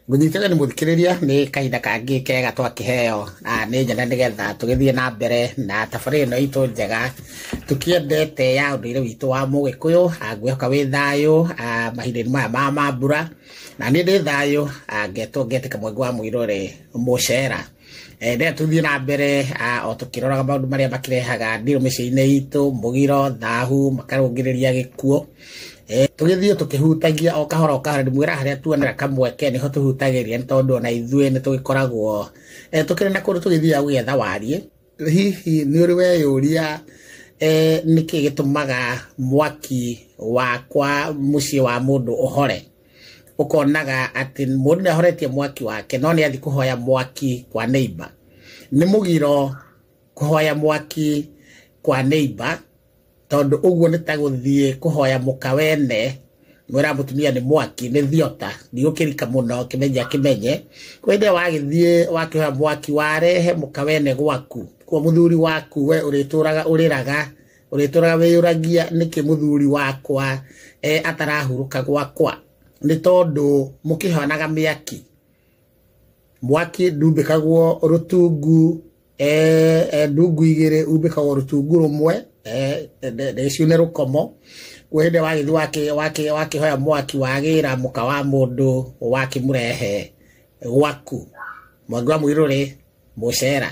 Ngũnyitĩte nĩ mũthikĩrĩria nĩ kahinda kangĩ kega twakĩheo na nĩ njega nĩgetha tũgĩthiĩ na mbere na tabarĩra ĩno itũ njega tũkĩendete ya ũndũire witũ wa mũgĩkũyũ. Ngwĩhoka wĩ thayũ mahinda-inĩ maya ma mambura, na niĩ ndĩ thayũ, ngetwo ngetĩka Mwangi wa Mũirũrĩ mũcera. Ndĩrenda tũthiĩ na mbere o tũkĩroraga maũndũ marĩa makĩrehaga ndirũ mĩciĩ-inĩ itũ, mũgiro, thahu, makarũngĩrĩria gĩkuũ. Tũgĩthiĩ tũkĩhutagia o kahora o kahora, ndĩmwĩra harĩa tuonera kamweke nĩho tũhutagĩria, nĩ tondũ ona ithuĩ nĩ tũgĩkoragwo tũkĩrĩ na kũndũ tũgĩthiaga gwetha wariĩ. Hihi nĩ ũrĩ weyũria nĩkĩ gĩtũmaga mwaki wakwa mũciĩ wa mũndũ ũhore? Ũkonaga atĩ mũndũ nĩ ahoretie mwaki wake no nĩ athiĩ kũhoya mwaki kwa neighbor. Nĩ mũgiro kũhoya mwaki kwa neighbor, tondũ ũguo nĩ ta gũthiĩ kũhoya mũka wene mwĩra mũtumia nĩ mwaki nĩ thiota ndigũkĩrika mũno kĩmenye kĩmenye. Kwa hĩndĩ ĩyo wagĩthiĩ wakĩhoya mwaki warehe mũka wene gwaku kwa mũthuri waku, we ũrĩtũraga ũrĩraga, ũrĩtũraga wĩyũragia nĩkĩ mũthuri wakwa atarahurũka gwakwa, nĩ tondũ mũkĩhonaga mĩaki. Mwaki ndumbĩkagwo rũtungu, ndungu igĩrĩ umbĩkagwo rũtungu rũmwe, ndĩciune rũkomo. Kwa hĩndĩ wagĩthiĩ wakĩhoya mwaki wagĩra mũka wa mũndũ wakĩmũrehe gwaku. Mwangi wa Mũirũrĩ mũcera.